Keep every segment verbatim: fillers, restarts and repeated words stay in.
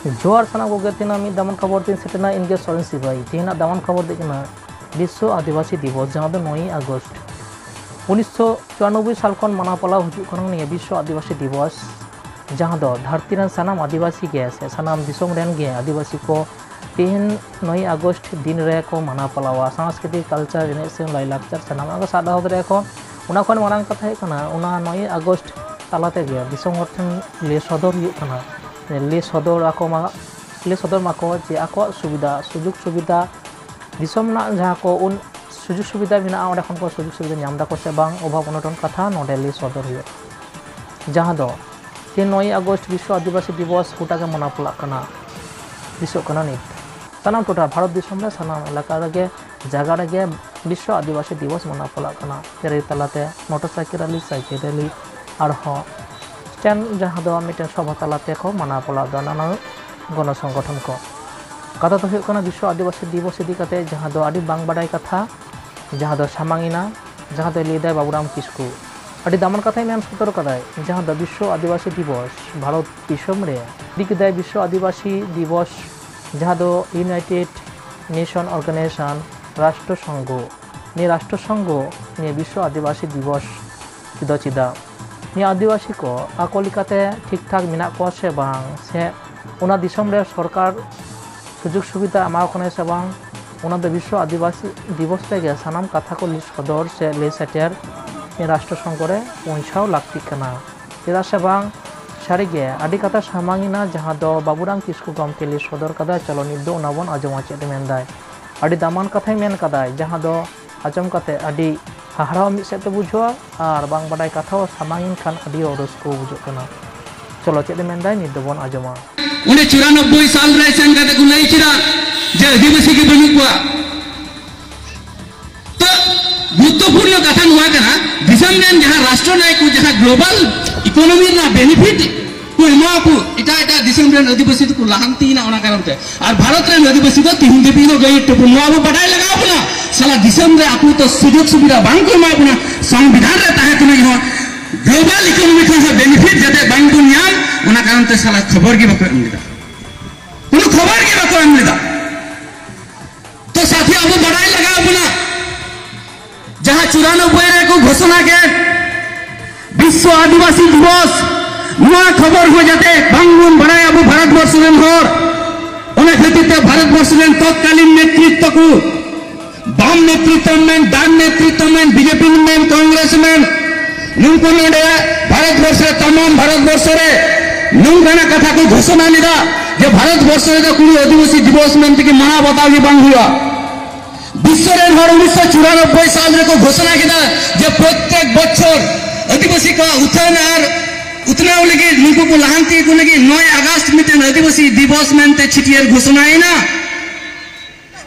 ᱡᱚᱦᱟᱨ ᱥᱟᱱᱟᱢ ᱠᱚᱜᱮ, ᱛᱮᱦᱮᱧᱟᱜ ᱢᱤᱫ ᱫᱟᱢᱟᱱ ᱠᱷᱚᱵᱚᱨ ᱛᱤᱧ ᱥᱮᱴᱮᱨᱱᱟ, ᱤᱧ ᱜᱮ ᱥᱚᱨᱮᱱ ᱥᱤᱵᱟᱹᱭ᱾ ᱛᱮᱦᱮᱧᱟᱜ ᱫᱟᱢᱟᱱ ᱠᱷᱚᱵᱚᱨ ᱫᱚ ᱦᱩᱭᱩᱜ ᱠᱟᱱᱟ ᱵᱤᱥᱥᱚ ᱟᱹᱫᱤᱵᱟᱹᱥᱤ ᱫᱤᱵᱚᱥ, ᱡᱟᱦᱟᱸ ᱫᱚ ᱱᱚᱭᱮᱭ ᱟᱜᱚᱥᱴ ᱩᱱᱤᱥᱥᱚ ᱪᱩᱨᱟᱱᱚᱵᱵᱳᱭ ᱥᱟᱞ ᱠᱷᱚᱱ ᱢᱟᱱᱟᱣ ᱯᱟᱞᱟᱣ ᱦᱤᱡᱩᱜ ᱠᱟᱱᱟ ᱱᱤᱭᱟᱹ ᱵᱤᱥᱥᱚ ᱟᱹᱫᱤᱵᱟᱹᱥᱤ ᱫᱤᱵᱚᱥ, ᱡᱟᱦᱟᱸ ᱫᱚ ᱫᱷᱟᱹᱨᱛᱤ ᱨᱮᱱ ᱥᱟᱱᱟᱢ ᱟᱹᱫᱤᱵᱟᱹᱥᱤ ᱜᱮ ᱥᱮ ᱥᱟᱱᱟᱢ ᱫᱤᱥᱚᱢ ᱨᱮᱱ ᱜᱮ ᱟᱹᱫᱤᱵᱟᱹᱥᱤ ᱠᱚ ᱛᱮᱦᱮᱧ ᱱᱚᱭᱮᱭ ᱟᱜᱚᱥᱴ ᱫᱤᱱ ᱨᱮᱠᱚ ᱢᱟᱱᱟᱣ ᱯᱟᱞᱟᱣᱟ᱾ ᱥᱟᱝᱥᱠᱨᱤᱛᱤᱠ, ᱠᱟᱞᱪᱟᱨ, ᱮᱱᱮᱡ ᱥᱮᱨᱮᱧ, ᱞᱟᱭᱼᱞᱟᱠᱪᱟᱨ ᱥᱟᱱᱟᱢᱟᱜ ᱜᱮ ᱥᱟᱵ ᱫᱚᱦᱚ ᱫᱟᱲᱮᱭᱟᱜᱼᱟ ᱠᱚ᱾ ᱚᱱᱟ ᱠᱷᱚᱱ ᱢᱟᱨᱟᱝ ᱠᱟᱛᱷᱟ ᱦᱩᱭᱩᱜ ᱠᱟᱱᱟ, ᱚᱱᱟ ᱱᱚᱭᱮᱭ ᱟᱜᱚᱥᱴ ᱛᱟᱞᱟ ᱛᱮᱜᱮ ᱫᱤᱥᱚᱢ ᱦᱚᱲ ᱴᱷᱮᱱ ᱞᱟᱹᱭ ᱥᱚᱫᱚᱨ ᱦᱩᱭᱩᱜ ᱠᱟᱱᱟ᱾ ᱞᱟᱹᱭ ᱥᱚᱫᱚᱨ ᱟᱠᱚ ᱢᱟ, ᱞᱟᱹᱭ ᱥᱚᱫᱚᱨ ᱢᱟᱠᱚ ᱡᱮ ᱟᱠᱚᱣᱟᱜ ᱥᱩᱵᱤᱫᱷᱟ, ᱥᱩᱡᱳᱜᱽ ᱥᱩᱵᱤᱫᱷᱟ, ᱫᱤᱥᱚᱢ ᱨᱮᱱᱟᱜ ᱡᱟᱦᱟᱸ ᱠᱚ ᱩᱱ ᱥᱩᱡᱳᱜᱽ ᱥᱩᱵᱤᱫᱷᱟ ᱢᱮᱱᱟᱜᱼᱟ, ᱚᱸᱰᱮ ᱠᱷᱚᱱ ᱠᱚ ᱥᱩᱡᱳᱜᱽ ᱥᱩᱵᱤᱫᱷᱟ ᱧᱟᱢ ᱫᱟᱠᱚ ᱥᱮ ᱵᱟᱝ, ᱚᱵᱷᱟᱵ ᱚᱱᱚᱴᱚᱱ ᱠᱟᱛᱷᱟ ᱱᱚᱰᱮ ᱞᱟᱹᱭ ᱥᱚᱫᱚᱨ ᱦᱩᱭᱩᱜᱼᱟ᱾ ᱡᱟᱦᱟᱸ ᱫᱚ ᱛᱮᱦᱮᱧ ᱱᱚᱭᱮᱭ ᱟᱜᱚᱥᱴ ᱵᱤᱥᱥᱚ ᱟᱹᱫᱤᱵᱟᱹᱥᱤ ᱫᱤᱵᱚᱥ ᱜᱚᱴᱟ ᱜᱮ ᱢᱟᱱᱟᱣ ᱯᱟᱞᱟᱜ ᱠᱟᱱᱟ, ᱫᱤᱥᱚᱜ ᱠᱟᱱᱟ ᱱᱤᱛ᱾ ᱥᱟᱱᱟᱢ ᱴᱚᱴᱷᱟ ᱵᱷᱟᱨᱚᱛ ᱫᱤᱥᱚᱢ ᱨᱮ ᱥᱟᱱᱟᱢ ᱮᱞᱟᱠᱟ ᱨᱮᱜᱮ, ᱡᱟᱭᱜᱟ ᱨᱮᱜᱮ ᱵᱤᱥᱥᱚ ᱟᱹᱫᱤᱵᱟᱹᱥᱤ ᱫᱤᱵᱚᱥ ᱢᱟᱱᱟᱣ ᱯᱟᱞᱟᱜ ᱠᱟᱱᱟ᱾ ᱨᱮᱞᱤ ᱛᱟᱞᱟᱛᱮ, ᱢᱚᱴᱚᱨ ᱥᱟᱭᱠᱮᱞ ᱨᱮᱞᱤ, ᱥᱟᱭᱠᱮᱞ ᱨᱮᱞᱤ, ᱟᱨᱦᱚᱸ ᱥᱴᱮᱱᱰ, ᱡᱟᱦᱟᱸ ᱫᱚ ᱢᱤᱫᱴᱮᱱ ᱥᱚᱵᱷᱟ ᱛᱟᱞᱟᱛᱮ ᱠᱚ ᱢᱟᱱᱟᱣ ᱯᱟᱞᱟᱣ ᱮᱫᱟ ᱱᱟᱱᱟ ᱜᱚᱱᱚ ᱥᱚᱝᱜᱚᱴᱷᱚᱱ ᱠᱚ᱾ ᱠᱟᱛᱷᱟ ᱫᱚ ᱦᱩᱭᱩᱜ ᱠᱟᱱᱟ ᱵᱤᱥᱥᱚ ᱟᱹᱫᱤᱵᱟᱹᱥᱤ ᱫᱤᱵᱚᱥ ᱤᱫᱤ ᱠᱟᱛᱮ, ᱡᱟᱦᱟᱸ ᱫᱚ ᱟᱹᱰᱤ ᱵᱟᱝ ᱵᱟᱰᱟᱭ ᱠᱟᱛᱷᱟ, ᱡᱟᱦᱟᱸ ᱫᱚ ᱥᱟᱢᱟᱝ ᱮᱱᱟ, ᱡᱟᱦᱟᱸ ᱫᱚᱭ ᱞᱟᱹᱭ ᱫᱟᱭ ᱵᱟᱵᱩᱨᱟᱢ ᱠᱤᱥᱠᱩ᱾ ᱟᱹᱰᱤ ᱫᱟᱢᱟᱱ ᱠᱟᱛᱷᱟᱭ ᱢᱮᱱ ᱥᱚᱫᱚᱨ ᱠᱟᱫᱟᱭ, ᱡᱟᱦᱟᱸ ᱫᱚ ᱵᱤᱥᱥᱚ ᱟᱹᱫᱤᱵᱟᱹᱥᱤ ᱫᱤᱵᱚᱥ ᱵᱷᱟᱨᱚᱛ ᱫᱤᱥᱚᱢ ᱨᱮ ᱤᱫᱤ ᱠᱮᱫᱟᱭ ᱵᱤᱥᱥᱚ ᱟᱹᱫᱤᱵᱟᱹᱥᱤ ᱫᱤᱵᱚᱥ, ᱡᱟᱦᱟᱸ ᱫᱚ ᱤᱭᱩᱱᱟᱭᱴᱮᱰ ᱱᱮᱥᱚᱱ ᱚᱨᱜᱟᱱᱟᱭᱡᱮᱥᱚᱱ, ᱨᱟᱥᱴᱨᱚ ᱥᱚᱝᱜᱷᱚ᱾ ᱱᱤᱭᱟᱹ ᱨᱟᱥᱴᱨᱚ ᱥᱚᱝᱜᱷᱚ ᱱᱤᱭᱟᱹ ᱵᱤᱥᱥᱚ ᱟᱹᱫᱤᱵᱟᱹᱥᱤ ᱫᱤᱵᱚᱥ ᱫᱚ ᱪᱮᱫᱟᱜ? ᱱᱤᱭᱟᱹ ᱟᱹᱫᱤᱵᱟᱹᱥᱤ ᱠᱚ ᱟᱠᱚ ᱞᱮᱠᱟᱛᱮ ᱴᱷᱤᱠ ᱴᱷᱟᱠ ᱢᱮᱱᱟᱜ ᱠᱚᱣᱟ ᱥᱮ ᱵᱟᱝ, ᱥᱮ ᱚᱱᱟ ᱫᱤᱥᱚᱢ ᱨᱮ ᱥᱚᱨᱠᱟᱨ ᱥᱩᱡᱳᱜᱽ ᱥᱩᱵᱤᱫᱷᱟ ᱮᱢᱟ ᱠᱚ ᱠᱟᱱᱟᱭ ᱥᱮ ᱵᱟᱝ, ᱚᱱᱟ ᱫᱚ ᱵᱤᱥᱥᱚ ᱟᱹᱫᱤᱵᱟᱹᱥᱤ ᱫᱤᱵᱚᱥ ᱨᱮᱜᱮ ᱥᱟᱱᱟᱢ ᱠᱟᱛᱷᱟ ᱠᱚ ᱞᱟᱹᱭ ᱥᱚᱫᱚᱨ ᱥᱮ ᱞᱟᱹᱭ ᱥᱮᱴᱮᱨ ᱱᱤᱭᱟᱹ ᱨᱟᱥᱴᱨᱚ ᱥᱚᱝᱜᱷᱚ ᱨᱮ ᱯᱳᱸᱪᱷᱟᱣ ᱞᱟᱹᱠᱛᱤᱜ ᱠᱟᱱᱟ᱾ ᱪᱮᱫᱟᱜ ᱥᱮ ᱵᱟᱝ, ᱥᱟᱹᱨᱤᱜᱮ ᱟᱹᱰᱤ ᱠᱟᱛᱷᱟ ᱥᱟᱢᱟᱝ ᱮᱱᱟ, ᱡᱟᱦᱟᱸ ᱫᱚ ᱵᱟᱵᱩᱨᱟᱢ ᱠᱤᱥᱠᱩ ᱜᱚᱢᱠᱮ ᱞᱟᱹᱭ ᱥᱚᱫᱚᱨ ᱠᱟᱫᱟ᱾ ᱪᱚᱞᱚ, ᱱᱤᱛ ᱫᱚ ᱚᱱᱟ ᱵᱚᱱ ᱟᱸᱡᱚᱢᱟ ᱪᱮᱫ ᱮ ᱢᱮᱱᱫᱟᱭ᱾ ᱟᱹᱰᱤ ᱫᱟᱢᱟᱱ ᱠᱟᱛᱷᱟᱭ ᱢᱮᱱ ᱠᱟᱫᱟᱭ, ᱡᱟᱦᱟᱸ ᱫᱚ ᱟᱸᱡᱚᱢ ᱠᱟᱛᱮ ᱟᱹᱰᱤ ᱦᱟᱦᱟᱲᱟ ᱦᱚᱸ ᱢᱤᱫ ᱥᱮᱫ ᱛᱮ ᱵᱩᱡᱷᱟᱹᱜᱼᱟ ᱟᱨ ᱵᱟᱝ ᱵᱟᱰᱟᱭ ᱠᱟᱛᱷᱟ ᱦᱚᱸ ᱥᱟᱢᱟᱝ ᱮᱱ ᱠᱷᱟᱱ ᱟᱹᱰᱤ ᱨᱟᱹᱥᱠᱟᱹ ᱵᱩᱡᱷᱟᱹᱜ ᱠᱟᱱᱟ᱾ ᱪᱚᱞᱚ, ᱪᱮᱫ ᱮ ᱢᱮᱱᱫᱟᱭ, ᱱᱤᱛ ᱫᱚᱵᱚᱱ ᱟᱸᱡᱚᱢᱟ᱾ ᱚᱸᱰᱮ ᱪᱩᱨᱟᱱᱚᱵᱵᱳᱭ ᱥᱟᱞ ᱨᱮ ᱥᱮᱱ ᱠᱟᱛᱮ ᱠᱚ ᱞᱟᱹᱭ ᱠᱮᱫᱟ ᱡᱮ ᱟᱹᱫᱤᱵᱟᱹᱥᱤ ᱜᱮ ᱵᱟᱹᱱᱩᱜ ᱠᱚᱣᱟ᱾ ᱛᱚ, ᱜᱩᱨᱩᱛᱛᱚᱯᱩᱨᱱᱚ ᱠᱟᱛᱷᱟ ᱱᱚᱣᱟ ᱠᱟᱱᱟ, ᱫᱤᱥᱚᱢ ᱨᱮᱱ ᱡᱟᱦᱟᱸ ᱨᱟᱥᱴᱨᱚ ᱱᱟᱭᱚᱠ ᱠᱚ ᱡᱟᱦᱟᱸ ᱜᱞᱳᱵᱟᱞ ᱤᱠᱳᱱᱚᱢᱤ ᱨᱮᱱᱟᱜ ᱵᱮᱱᱤᱯᱷᱤᱴ ᱠᱚ ᱮᱢᱟ ᱠᱚ, ᱮᱴᱟᱜ ᱮᱴᱟᱜ ᱫᱤᱥᱚᱢ ᱨᱮᱱ ᱟᱹᱫᱤᱵᱟᱹᱥᱤ ᱫᱚᱠᱚ ᱞᱟᱦᱟᱱᱛᱤᱭᱮᱱᱟ ᱚᱱᱟ ᱠᱟᱨᱚᱱ ᱛᱮ᱾ ᱟᱨ ᱵᱷᱟᱨᱚᱛ ᱨᱮᱱ ᱟᱹᱫᱤᱵᱟᱹᱥᱤ ᱫᱚ ᱛᱤᱦᱤᱧ ᱫᱷᱟᱹᱵᱤᱡ ᱦᱚᱸ ᱜᱟᱹᱭᱤᱰ ᱴᱩᱯᱩ᱾ ᱱᱚᱣᱟ ᱟᱵᱚ ᱵᱟᱰᱟᱭ ᱞᱟᱜᱟᱣ ᱵᱚᱱᱟ᱾ ᱥᱟᱞᱟ ᱫᱤᱥᱚᱢ ᱨᱮ ᱟᱠᱚ ᱛᱚ ᱥᱩᱡᱳᱜᱽ ᱥᱩᱵᱤᱫᱷᱟ ᱵᱟᱝ ᱠᱚ ᱮᱢᱟ ᱵᱚᱱᱟ, ᱥᱚᱝᱵᱤᱫᱷᱟᱱ ᱨᱮ ᱛᱟᱦᱮᱸ ᱛᱩᱞᱩᱡ ᱦᱚᱸ ᱜᱞᱳᱵᱟᱞ ᱤᱠᱳᱱᱚᱢᱤ ᱠᱷᱚᱱ ᱦᱚᱸ ᱵᱮᱱᱤᱯᱷᱤᱴ ᱡᱟᱛᱮ ᱵᱟᱝ ᱵᱚᱱ ᱧᱟᱢ, ᱚᱱᱟ ᱠᱟᱨᱚᱱ ᱛᱮ ᱥᱟᱞᱟ ᱠᱷᱚᱵᱚᱨ ᱜᱮ ᱵᱟᱠᱚ ᱮᱢ ᱞᱮᱫᱟ᱾ ᱠᱳᱱᱳ ᱠᱷᱚᱵᱚᱨ ᱜᱮ ᱵᱟᱠᱚ ᱮᱢ ᱞᱮᱫᱟ᱾ ᱛᱚ ᱥᱟᱛᱷᱤ, ᱟᱵᱚ ᱵᱟᱰᱟᱭ ᱞᱟᱜᱟᱣ ᱵᱚᱱᱟ, ᱡᱟᱦᱟᱸ ᱪᱩᱨᱟᱱᱚᱵᱵᱳᱭ ᱨᱮ ᱠᱚ ᱜᱷᱳᱥᱚᱱᱟ ᱠᱮᱫ ᱵᱤᱥᱥᱚ ᱟᱹᱫᱤᱵᱟᱹᱥᱤ ᱫᱤᱵᱚᱥ, ᱱᱚᱣᱟ ᱠᱷᱚᱵᱚᱨ ᱦᱚᱸ ᱡᱟᱛᱮ ᱵᱟᱝ ᱵᱚᱱ ᱵᱟᱲᱟᱭᱟ ᱟᱵᱚ ᱵᱷᱟᱨᱚᱛ ᱵᱚᱨᱥᱚ ᱨᱮᱱ ᱦᱚᱲ᱾ ᱚᱱᱟ ᱠᱷᱟᱹᱛᱤᱨ ᱛᱮ ᱵᱷᱟᱨᱚᱛ ᱵᱚᱨᱥᱚ ᱨᱮᱱ ᱛᱚᱛᱠᱟᱞᱤᱱ ᱱᱮᱛᱨᱤᱛᱵ ᱠᱚ, ᱵᱟᱢ ᱱᱮᱛᱨᱤᱛᱵ ᱢᱮᱱ, ᱰᱟᱱ ᱱᱮᱛᱨᱤᱛᱵ ᱢᱮᱱ, ᱵᱤᱡᱮᱯᱤ ᱢᱮᱱ, ᱠᱚᱝᱜᱨᱮᱥ ᱢᱮᱱ, ᱱᱩᱠᱩ ᱱᱚᱰᱮ ᱵᱷᱟᱨᱚᱛ ᱵᱚᱨᱥᱚ ᱨᱮ, ᱛᱟᱢᱟᱢ ᱵᱷᱟᱨᱚᱛ ᱵᱚᱨᱥᱚ ᱨᱮ ᱱᱚᱝᱠᱟᱱᱟᱜ ᱠᱟᱛᱷᱟ ᱠᱚ ᱜᱷᱳᱥᱚᱱᱟ ᱞᱮᱫᱟ ᱡᱮ ᱵᱷᱟᱨᱚᱛ ᱵᱚᱨᱥᱚ ᱨᱮᱫᱚ ᱠᱳᱱᱳ ᱟᱹᱫᱤᱵᱟᱹᱥᱤ ᱫᱤᱵᱚᱥ ᱢᱮᱱᱛᱮ ᱜᱮ ᱢᱟᱱᱟᱣ ᱵᱟᱛᱟᱣ ᱜᱮ ᱵᱟᱝ ᱦᱩᱭᱩᱜᱼᱟ᱾ ᱵᱤᱥᱥᱚ ᱨᱮᱱ ᱦᱚᱲ ᱩᱱᱤᱥᱥᱚ ᱪᱩᱨᱟᱱᱚᱵᱵᱳᱭ ᱥᱟᱞ ᱨᱮᱠᱚ ᱜᱷᱳᱥᱚᱱᱟ ᱠᱮᱫᱟ ᱡᱮ ᱯᱨᱚᱛᱮᱠ ᱵᱚᱪᱷᱚᱨ ᱟᱹᱫᱤᱵᱟᱹᱥᱤ ᱠᱚᱣᱟᱜ ᱩᱛᱷᱟᱹᱱ ᱟᱨ ᱩᱛᱱᱟᱹᱣ ᱞᱟᱹᱜᱤᱫ, ᱱᱩᱠᱩ ᱠᱚ ᱞᱟᱦᱟᱱᱛᱤ ᱠᱚ ᱞᱟᱹᱜᱤᱫ ᱱᱚᱭ ᱟᱜᱚᱥᱴ ᱢᱤᱫᱴᱮᱱ ᱟᱹᱫᱤᱵᱟᱹᱥᱤ ᱫᱤᱵᱚᱥ ᱢᱮᱱᱛᱮ ᱪᱷᱟᱹᱴᱭᱟᱹᱨ ᱜᱷᱳᱥᱚᱱᱟᱭᱮᱱᱟ᱾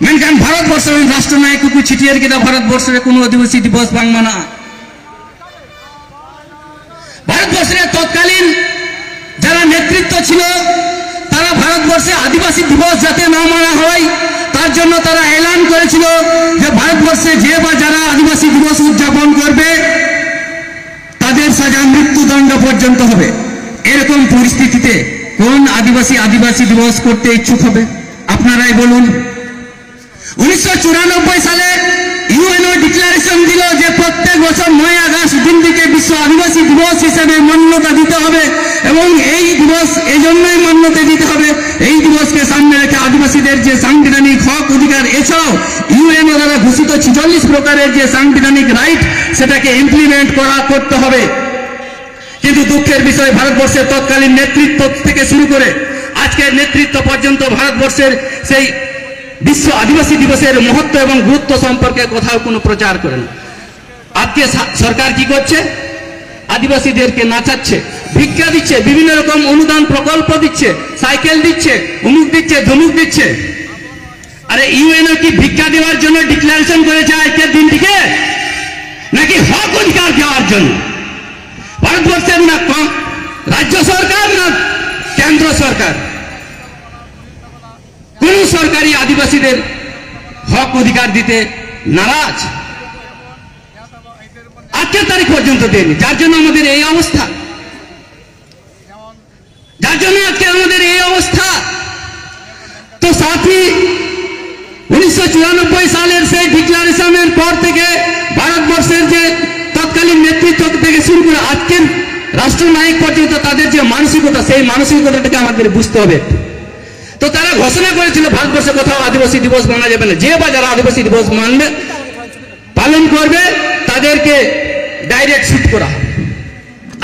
ᱢᱮᱱᱠᱷᱟᱱ ᱵᱷᱟᱨᱚᱛ ᱵᱚᱨᱥᱚ ᱨᱮᱱ ᱨᱟᱥᱴᱨᱚ ᱱᱟᱭᱚᱠ ᱠᱚᱠᱚ ᱪᱷᱟᱹᱴᱭᱟᱹᱨ ᱠᱮᱫᱟ, ᱵᱷᱟᱨᱚᱛ ᱵᱚᱨᱥᱚ ᱨᱮ ᱠᱳᱱᱳ ᱟᱹᱫᱤᱵᱟᱹᱥᱤ ᱫᱤᱵᱚᱥ ᱵᱟᱝ ᱢᱟᱱᱟᱜᱼᱟ᱾ ভারতবর্ষের তৎকালীন যারা নেতৃত্ব ছিল, তারা ভারতবর্ষে আদিবাসী দিবস যাতে না মানা হয়, তার জন্য তারা এলান করেছিল যে ভারতবর্ষে যে বা যারা আদিবাসী দিবস উদযাপন করবে, তাদের সাজা মৃত্যুদণ্ড পর্যন্ত হবে। এরকম পরিস্থিতিতে কোন আদিবাসী আদিবাসী দিবস করতে ইচ্ছুক হবে? আপনারাই বলুন। উনিশশো চুরানব্বই সালে ইউএনও ডিক্লারেশন দিল যে প্রত্যেক বছর নয় আগস্ট দিনটিকে বিশ্ব আদিবাসী দিবস হিসেবে মান্যতা দিতে হবে এবং এই দিবস এই জন্যই মান্যতা দিতে হবে, এই দিবসকে সামনে রেখে আদিবাসীদের যে সাংবিধানিক হক অধিকার এছাড়াও ইউএনও দ্বারা ঘোষিত ছেচল্লিশ প্রকারের যে সাংবিধানিক রাইট সেটাকে ইমপ্লিমেন্ট করা করতে হবে। কিন্তু দুঃখের বিষয়, ভারতবর্ষের তৎকালীন নেতৃত্ব থেকে শুরু করে আজকের নেতৃত্ব পর্যন্ত ভারতবর্ষের সেই বিশ্ব আদিবাসী দিবসের মহত্ব এবং গুরুত্ব সম্পর্কে কোথাও কোনো প্রচার করে না। আজকে সা- সরকার কি করছে? আদিবাসীদেরকে নাচাচ্ছে, ভিক্ষা দিচ্ছে, বিভিন্ন রকম অনুদান প্রকল্প দিচ্ছে, সাইকেল দিচ্ছে, অমুক দিচ্ছে, ধমুক দিচ্ছে। আরে, ইউএনও কি ভিক্ষা দেওয়ার জন্য ডিক্লারেশন করেছে আজকের দিনটিকে, নাকি হক অধিকার দেওয়ার জন্য? ভারতবর্ষের না কম রাজ্য সরকার না কেন্দ্র সরকার, কোন সরকারই আদিবাসীদের হক অধিকার দিতে নারাজ। আজকের তারিখ পর্যন্ত দেয়নি, যার জন্য আমাদের এই অবস্থা, যার জন্য আজকে আমাদের এই অবস্থা। চুরানব্বই সালের সেই ডিক্লারেশনের পর থেকে ভারতবর্ষের যে তৎকালীন নেতৃত্ব থেকে শুরু করে আজকের রাষ্ট্রনায়ক পর্যন্ত তাদের যে মানসিকতা, সেই মানসিকতাটাকে আমাদের বুঝতে হবে। তো তারা ঘোষণা করেছিল ভারতবর্ষে কোথাও আদিবাসী দিবস মানা যাবে না, যে বা যারা আদিবাসী দিবস মানবে, পালন করবে, তাদেরকে ডাইরেক্ট শুট করা হবে।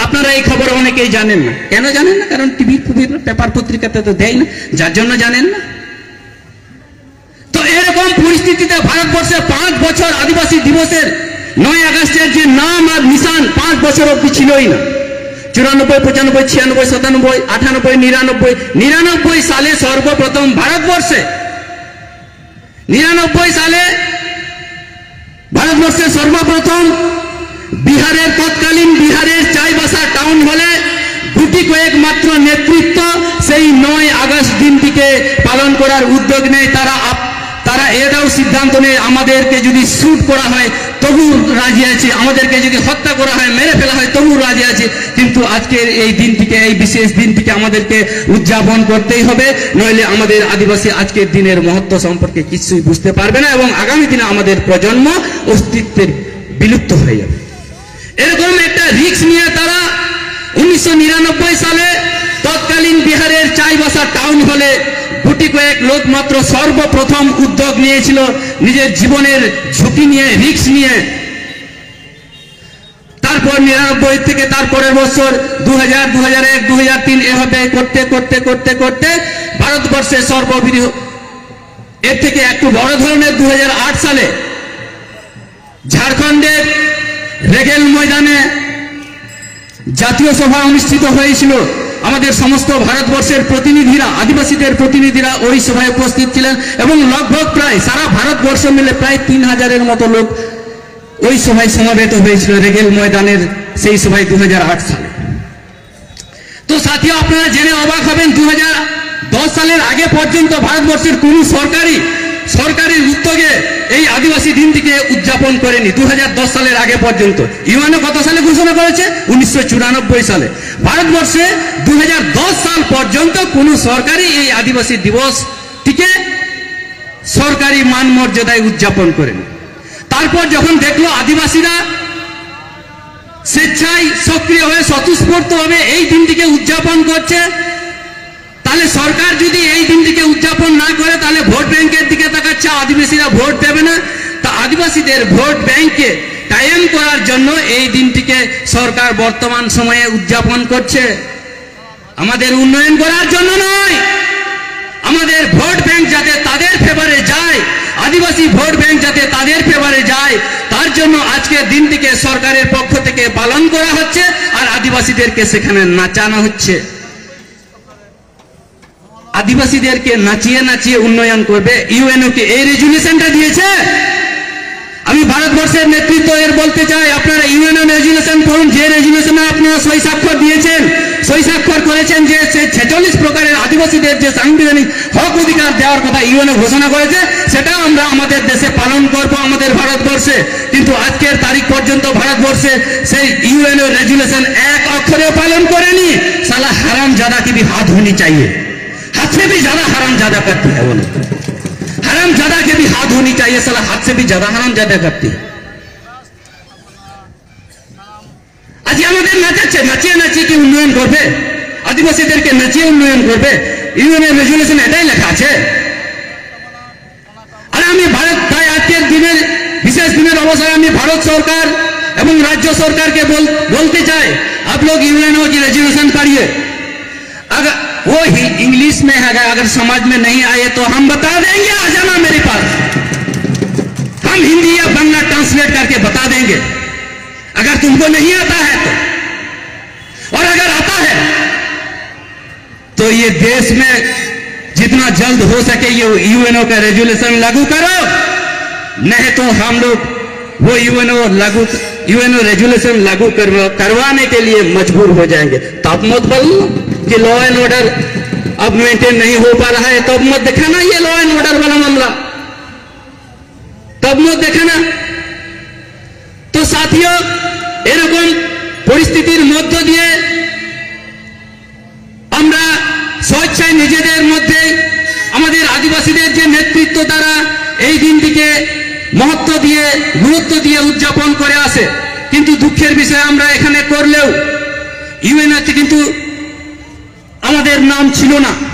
আপনারা এই খবর অনেকেই জানেন না। কেন জানেন না? কারণ টিভি ফুভির, পেপার পত্রিকাতে তো দেয় না, যার জন্য জানেন না। তো এরকম পরিস্থিতিতে ভারতবর্ষে পাঁচ বছর আদিবাসী দিবসের, নয় আগস্টের যে নাম আর নিশান, পাঁচ বছর অব্দি ছিলই না। চুরানব্বই, পঁচানব্বই, ছিয়ানব্বই, সাতানব্বই, আটানব্বই, নিরানব্বই, নিরানব্বই সালে সর্বপ্রথম ভারতবর্ষে, নিরানব্বই সালে ভারতবর্ষে সর্বপ্রথম বিহারের, তৎকালীন বিহারের চাইবাসা টাউন হলে গুটি কয়েক মাত্র নেতৃত্ব সেই নয় আগস্ট দিনটিকে পালন করার উদ্যোগ নেয়। তারা আপ-, তারা এটাও সিদ্ধান্ত নেয়, আমাদেরকে যদি শুট করা হয় তবু রাজি আছি, আমাদেরকে যদি হত্যা করা হয়, মেরে ফেলা হয় তবু রাজি আছি, কিন্তু আজকের এই দিনটিকে, এই বিশেষ দিনটিকে আমাদেরকে উদযাপন করতেই হবে, নইলে আমাদের আদিবাসী আজকের দিনের মহত্ব সম্পর্কে কিছুই বুঝতে পারবে না এবং আগামী দিনে আমাদের প্রজন্ম অস্তিত্বের বিলুপ্ত হয়ে যাবে। এরকম একটা রিস্ক নিয়ে তারা উনিশশো নিরানব্বই সালে তৎকালীন বিহারের চাইবাসা টাউন হলে গুটি কয়েক লোক মাত্র সর্বপ্রথম উদ্যোগ নিয়েছিল, নিজের জীবনের ঝুঁকি নিয়ে, রিস্ক নিয়ে। তারপর নিরানব্বই থেকে তার পরের বছর দু হাজার, দু হাজার এক, দু হাজার তিন, এভাবে করতে করতে করতে করতে ভারতবর্ষের সর্ববৃহৎ, এর থেকে একটু বড় ধরনের দু হাজার আট সালে ঝাড়খণ্ডের রেগেল ময়দানে জাতীয় সভা অনুষ্ঠিত হয়েছিল। আমাদের সমস্ত ভারতবর্ষের প্রতিনিধিরা, আদিবাসীদের প্রতিনিধিরা ওই সভায় উপস্থিত ছিলেন এবং লগভগ প্রায় সারা ভারতবর্ষ মিলে প্রায় তিন হাজারের মতো লোক ওই সভায় সমবেত হয়েছিল রেগেল ময়দানের সেই সভায় দু হাজার আট সালে। তো সাথীরা, আপনারা জেনে অবাক হবেন, দু হাজার দশ সালের আগে পর্যন্ত ভারতবর্ষের কোনো সরকারি, সরকারের উদ্যোগে এই আদিবাসী দিনটিকে উদযাপন করেনি। দু হাজার দশ সালের আগে পর্যন্ত, ইউএনও কত সালে ঘোষণা করেছে? উনিশশো চুরানব্বই সালে। ভারতবর্ষে দু হাজার দশ সাল পর্যন্ত কোনো সরকারই এই আদিবাসী দিবসটিকে সরকারি মান মর্যাদায় উদযাপন করেন। তারপর যখন দেখলো আদিবাসীরা স্বেচ্ছায়, সক্রিয় হয়ে, স্বতঃস্ফূর্তভাবে এই দিনটিকে উদযাপন করছে, তাহলে সরকার যদি এই দিনটিকে উদযাপন না করে, তাহলে ভোট ব্যাংকের দিকে তাকাচ্ছে, আদিবাসীরা ভোট দেবে না। তা আদিবাসীদের ভোট ব্যাংককে কায়েম করার জন্য এই দিনটিকে সরকার বর্তমান সময়ে উদযাপন করছে। আমাদের উন্নয়ন করার জন্য নয়, আমাদের ভোট ব্যাংক যাতে তাদের ফেভারে যায়, আদিবাসী ভোট ব্যাংক যাতে তাদের ফেভারে যায়, তার জন্য আজকের দিনটিকে সরকারের পক্ষ থেকে পালন করা হচ্ছে, আর আদিবাসীদেরকে সেখানে নাচানো হচ্ছে। আদিবাসীদেরকে নাচিয়ে নাচিয়ে উন্নয়ন করবে। ইউএনও কে এই রেজুলেশনটা দিয়েছে। আমি ভারতবর্ষের নেতৃত্ব এর বলতে চাই, আপনারা ইউএনও রেজুলেশন পড়ুন, যে রেজুলেশনে আপনারা সই স্বাক্ষর দিয়েছেন, সই স্বাক্ষর করেছেন যে সে ছেচল্লিশ প্রকারের আদিবাসীদের যে সাংবিধানিক হক অধিকার দেওয়ার কথা ইউএনও ঘোষণা করেছে, সেটা আমরা আমাদের দেশে পালন করব, আমাদের ভারতবর্ষে। কিন্তু আজকের তারিখ পর্যন্ত ভারতবর্ষে সেই ইউএনও রেজুলেশন এক অক্ষরেও পালন করেনি। সালা হারাম জাদা কি ভি হাত হোনি চাইয়ে। हद से भी ज्यादा हरामजादा करती है वो लोग। हरामजादा के भी हाथ होनी चाहिए, साला हद से भी ज्यादा हरामजादा करती है। আজকে আমাদের নাচাচ্ছে, নাচিয়ে নাচিয়ে কি উন্নয়ন করবে? আদিবাসীদেরকে নাচিয়ে উন্নয়ন করবে? ইউএনও রেজুলেশন এটাই লেখা আছে। আর আমি ভারত, তাই আজকের দিনের, বিশেষ দিনের অবসরে আমি ভারত সরকার এবং রাজ্য সরকারকে বল-, বলতে চাই, आप लोग यूएनओ की रेजोल्यूशन पढ़िए। अगर वो ही इंग्लिश में है, अगर, अगर समझ में नहीं आए तो हम बता देंगे, आ जाना मेरे पास, हम हिंदी या बंगला ट्रांसलेट करके बता देंगे, अगर तुमको नहीं आता है तो। और अगर आता है तो ये देश में जितना जल्द हो सके ये यूएनओ का रेजोल्यूशन लागू करो, नहीं तो हम लोग वो यूएनओ लागू, यूएनओ रेजोल्यूशन लागू करवा, करवाने के लिए मजबूर हो जाएंगे। तब मत बोल कि लॉ एंड ऑर्डर अब मेंटेन नहीं हो पा रहा है, तब मत दिखाना ये लॉ एंड ऑर्डर वाला मामला, तब मत दिखाना। तो साथियों, এরকম পরিস্থিতির মধ্য দিয়ে আমরা স্বেচ্ছায় নিজেদের মধ্যে আমাদের আদিবাসীদের যে নেতৃত্ব তো তারা এই দিনটিকে মহত্ব দিয়ে, গুরুত্ব দিয়ে উদযাপন করে আসে। কিন্তু দুঃখের বিষয়, আমরা এখানে করলেও ইউএনওতে কিন্তু আমাদের নাম ছিল না।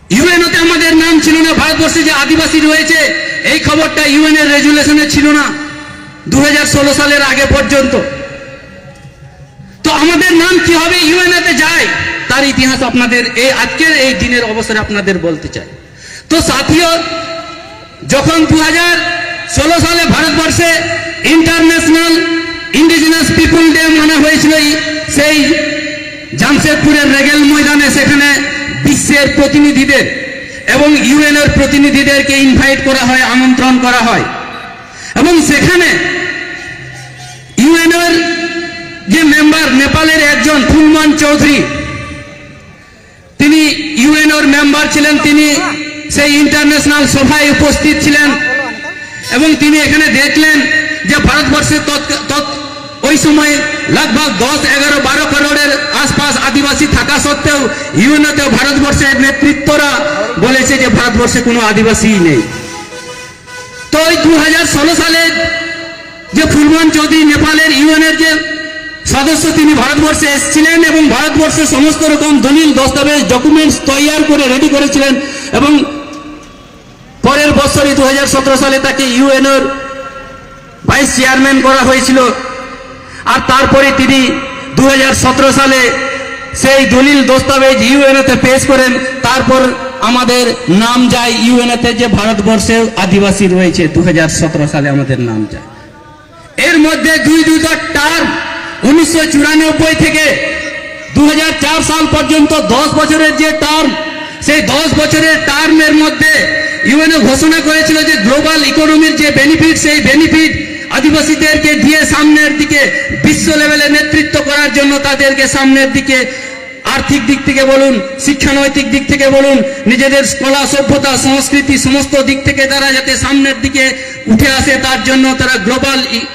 ইউএনওতে আমাদের নাম ছিল না। ভারতবর্ষে যে আদিবাসী রয়েছে, এই খবরটা ইউএন এর রেজুলেশনে ছিল না দু হাজার ষোলো সালের আগে পর্যন্ত। তো আমাদের নাম কি হবে ইউএনওতে যায়, তার ইতিহাস আপনাদের এই আজকের এই দিনের অবসরে আপনাদের বলতে চাই। তো সাথীও, যখন দু হাজার ষোলো সালে ভারতবর্ষে ইন্টারন্যাশনাল ইন্ডিজিনাস পিপল ডে মানা হয়েছিল, এই, সেই জামশেদপুরের রেগেল ময়দানে, সেখানে বিশ্বের প্রতিনিধিদের এবং ইউএন এর প্রতিনিধিদেরকে ইনভাইট করা হয়, আমন্ত্রণ করা হয়। এবং সেখানে ইউএন এর যে মেম্বার, নেপালের একজন ফুলমান চৌধুরী, তিনি ইউএনওর মেম্বার ছিলেন, তিনি সেই ইন্টারন্যাশনাল সভায় উপস্থিত ছিলেন এবং তিনি এখানে দেখলেন যে ভারতবর্ষে তৎ- তৎ- ওই সময় লগভগ দশ, এগারো, বারো করোড়ের আশপাশ আদিবাসী থাকা সত্ত্বেও ইউএনওতে ভারতবর্ষের নেতৃত্বরা বলেছে যে ভারতবর্ষে কোনো আদিবাসী নেই। তো ওই দু হাজার ষোলো সালে যে ফুলমান চৌধুরী নেপালের ইউএন এর যে সদস্য, তিনি ভারতবর্ষে এসেছিলেন এবং ভারতবর্ষের সমস্ত রকম দলিল, দস্তাবেজ, ডকুমেন্টস তৈয়ার করে রেডি করেছিলেন এবং পরের বছরই দু হাজার সতেরো সালে তাকে ইউএন এর ভাইস চেয়ারম্যান করা হয়েছিল। আর তারপরে তিনি দু হাজার সতেরো সালে সেই দলিল দস্তাবেজ ইউএনওতে পেশ করেন। তারপর আমাদের নাম যায় ইউএনওতে যে ভারতবর্ষে আদিবাসী রয়েছে, দু হাজার সতেরো সালে আমাদের নাম যায়। এর মধ্যে দুই দুটো টার্ম, উনিশশো চুরানব্বই থেকে দু হাজার চার সাল পর্যন্ত দশ বছরের যে টার্ম, সেই দশ বছরের টার্মের মধ্যে ইউএনও ঘোষণা করেছিল যে গ্লোবাল ইকোনমির যে বেনিফিট, সেই বেনিফিট আদিবাসীদেরকে দিয়ে সামনের দিকে, বিশ্ব লেভেলে নেতৃত্ব করার জন্য তাদেরকে সামনের দিকে আর্থিক দিক থেকে বলুন, শিক্ষানৈতিক দিক থেকে বলুন, নিজেদের কলা, সভ্যতা, সংস্কৃতি, সমস্ত দিক থেকে তারা যাতে সামনের দিকে উঠে আসে, তার জন্য তারা গ্লোবাল ই-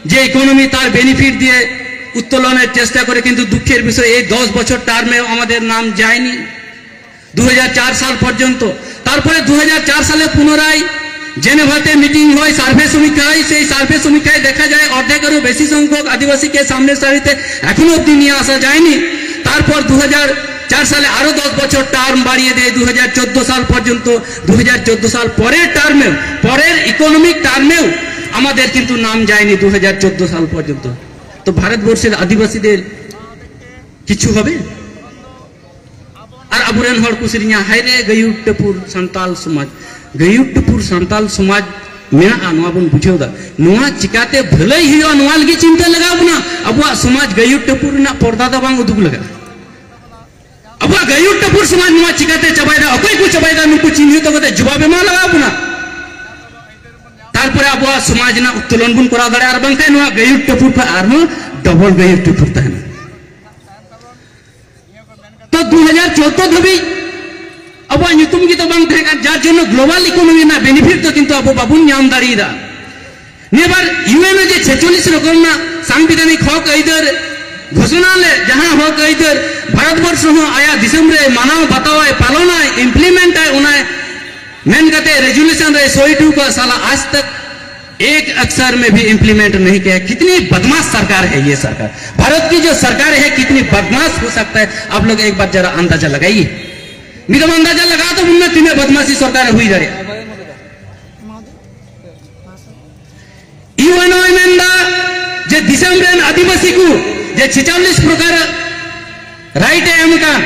যে ইকোনমি, তার বেনিফিট দিয়ে উত্তোলনের চেষ্টা করে। কিন্তু দুঃখের বিষয়, এই দশ বছর টার্মেও আমাদের নাম যায়নি দু হাজার চার সাল পর্যন্ত। তারপরে দু হাজার চার সালে পুনরায় জেনেভাতে মিটিং হয়, সার্ভে সমীক্ষা হয়। সেই সার্ভে সমীক্ষায় দেখা যায় অর্ধেকেরও বেশি সংখ্যক আদিবাসীকে সামনের সারিতে এখনো অবধি নিয়ে আসা যায়নি। তারপর দু হাজার চার সালে আরো দশ বছর টার্ম বাড়িয়ে দেয়, দু হাজার চোদ্দ সাল পর্যন্ত। দু হাজার চোদ্দ সাল পরের টার্মেও, পরের ইকোনমিক টার্মেও আমাদের কিন্তু নাম যায়নি দু হাজার চোদ্দ সাল পর্যন্ত। তো ভারতবর্ষের আদিবাসীদের কিছু হবে? ᱟᱨ ᱟᱵᱚᱨᱮᱱ ᱦᱚᱲ ᱠᱚ ᱥᱮᱨᱮᱧᱟ, "ᱦᱟᱭ ᱨᱮ ᱜᱟᱹᱭᱩᱴ ᱴᱟᱹᱯᱩᱨ ᱥᱟᱱᱛᱟᱞ ᱥᱚᱢᱟᱡᱽ", ᱜᱟᱹᱭᱩᱴ ᱴᱟᱹᱯᱩᱨ ᱥᱟᱱᱛᱟᱞ ᱥᱚᱢᱟᱡᱽ ᱢᱮᱱᱟᱜᱼᱟ, ᱱᱚᱣᱟ ᱵᱚᱱ ᱵᱩᱡᱷᱟᱹᱣ ᱫᱟ᱾ ᱱᱚᱣᱟ ᱪᱤᱠᱟᱛᱮ ᱵᱷᱟᱹᱞᱟᱹᱭ ᱦᱩᱭᱩᱜᱼᱟ, ᱱᱚᱣᱟ ᱞᱟᱹᱜᱤᱫ ᱪᱤᱱᱛᱟᱹ ᱞᱟᱜᱟᱣ ᱵᱚᱱᱟ᱾ ᱟᱵᱚᱣᱟᱜ ᱥᱚᱢᱟᱡᱽ ᱜᱟᱹᱭᱩᱴ ᱴᱟᱹᱯᱩᱨ ᱨᱮᱱᱟᱜ ᱯᱚᱨᱫᱟ ᱫᱚ ᱵᱟᱝ ᱩᱫᱩᱜ ᱞᱟᱜᱟᱜᱼᱟ᱾ ᱟᱵᱚᱣᱟᱜ ᱜᱟᱹᱭᱩᱴ ᱴᱟᱹᱯᱩᱨ ᱥᱚᱢᱟᱡᱽ ᱱᱚᱣᱟ ᱪᱤᱠᱟᱛᱮ ᱪᱟᱵᱟᱭᱮᱫᱟ, ᱚᱠᱚᱭ ᱠᱚ ᱪᱟᱵᱟᱭᱮᱫᱟ, ᱱᱩᱠᱩ ᱪᱤᱱᱦᱟᱹ ᱛᱚ ᱠᱟᱛᱮ ᱡᱚᱵᱟᱵ ᱮᱢᱟ ᱞᱟᱜᱟᱣ ᱵᱚᱱᱟ᱾ ᱛᱟᱨᱯᱚᱨᱮ ᱟᱵᱚᱣᱟᱜ ᱥᱚᱢᱟᱡᱽ ᱨᱮᱱᱟᱜ ᱩᱛᱛᱳᱞᱚᱱ ᱵᱚᱱ ᱠᱚᱨᱟᱣ ᱫᱟᱲᱮᱭᱟᱜᱼᱟ, ᱟᱨ ᱵᱟᱝᱠᱷᱟᱱ ᱱᱚᱣᱟ ᱜᱟᱹᱭᱩᱴ ᱴᱟᱹᱯᱩᱨ ᱠᱷᱚᱱ ᱟᱨᱦᱚᱸ ᱰᱚᱵᱚᱞ ᱜᱟᱹᱭᱩᱴ ᱴᱟᱹᱯᱩᱨ ᱛᱟᱦᱮᱱᱟ᱾ ᱛᱚ ᱫᱩ ᱦᱟᱡᱟᱨ ᱪᱳᱫᱫᱳ ᱫᱷᱟᱹᱵᱤᱡ ᱟᱵᱚᱣᱟᱜ ᱧᱩᱛᱩᱢ ᱜᱮ ᱛᱚ ᱵᱟᱝ ᱛᱟᱦᱮᱸ ᱠᱟᱱ, ᱡᱟᱨ ᱡᱚᱱᱱᱚ ᱜᱞᱳᱵᱟᱞ ᱤᱠᱳᱱᱚᱢᱤ ᱨᱮᱱᱟᱜ ᱵᱮᱱᱤᱯᱷᱤᱴ ᱫᱚ ᱠᱤᱱᱛᱩ ᱟᱵᱚ ᱵᱟᱵᱚᱱ ᱧᱟᱢ ᱫᱟᱲᱮᱭᱟᱫᱟ᱾ ᱱᱤᱭᱟᱹᱵᱟᱨ ᱤᱭᱩ ᱮᱱ ᱨᱮ ᱡᱮ ᱪᱷᱮᱪᱚᱞᱞᱤᱥ ᱨᱚᱠᱚᱢ ᱨᱮᱱᱟᱜ ᱥᱟᱝᱵᱤᱫᱷᱟᱱᱤᱠ ᱦᱚᱠ ᱟᱹᱭᱫᱟᱹᱨ ᱜᱷᱳᱥᱚᱱᱟ ᱞᱮᱫ, ᱡᱟᱦᱟᱸ ᱦᱚᱠ ᱟᱹᱭᱫᱟᱹᱨ ᱵᱷᱟᱨᱚᱛ ᱵᱚᱨᱥᱚ ᱦᱚᱸ ᱟᱭᱟᱜ ᱫᱤᱥᱚᱢ ᱨᱮ ᱢᱟᱱᱟᱣ ᱵᱟᱛᱟᱣᱟᱭ, ᱯᱟᱞᱚᱱᱟᱭ, ᱤᱢᱯᱞᱤᱢᱮᱱᱴ ᱟᱭ, ᱚᱱᱟᱭ ᱢᱮᱱ ᱠᱟᱛᱮ ᱨᱮᱡᱩᱞᱮᱥᱚᱱ ᱨᱮ ᱥᱳᱭ ᱦᱚᱴᱚ ᱠᱟᱜ, ᱥᱟᱞᱟ ᱟᱡᱽ ᱛᱟᱠ ᱮᱠ ᱟᱠᱥᱟᱨ ᱢᱮ ᱵᱷᱤ ᱤᱢᱯᱞᱤᱢᱮᱱᱴ ᱱᱟᱦᱤ ᱠᱤᱭᱟ᱾ ᱠᱤᱛᱱᱤ ᱵᱟᱫᱢᱟᱥ ᱥᱚᱨᱠᱟᱨ ᱦᱟᱭ ᱭᱮ ᱥᱚᱨᱠᱟᱨ, ᱵᱷᱟᱨᱚᱛ ᱠᱤ ᱡᱳ ᱥᱚᱨᱠᱟᱨ ᱦᱟᱭ, ᱠᱤᱛᱱᱤ ᱵᱟᱫᱢᱟᱥ ᱦᱳ ᱥᱟᱠᱛᱟ ᱦᱟᱭ, ᱟᱯ ᱞᱳᱜ ᱮᱠ ᱵᱟᱨ ᱡᱟᱨᱟ ᱟᱱᱫᱟᱡᱟ ᱞᱟᱜᱟᱭᱤᱭᱮ᱾ ᱢᱤᱫ ᱫᱚᱢ ᱟᱱᱫᱟᱡᱟ ᱞᱟᱜᱟᱣ ᱛᱟᱵᱚᱱ ᱢᱮ, ᱛᱤᱱᱟᱹᱜ ᱵᱟᱫᱢᱟᱥᱤ ᱥᱚᱨᱠᱟᱨ ᱦᱩᱭ ᱫᱟᱲᱮᱭᱟᱜᱼᱟ᱾ ᱤᱭᱩ ᱮᱱ ᱳᱭ ᱢᱮᱱᱫᱟ ᱡᱮ ᱫᱤᱥᱚᱢ ᱨᱮᱱ ᱟᱹᱫᱤᱵᱟᱹᱥᱤ ᱠᱚ ᱡᱮ ᱪᱷᱮᱪᱟᱞᱞᱤᱥ ᱯᱨᱚᱠᱟᱨ ᱨᱟᱭᱤᱴ ᱮ ᱮᱢ ᱟᱠᱟᱱ,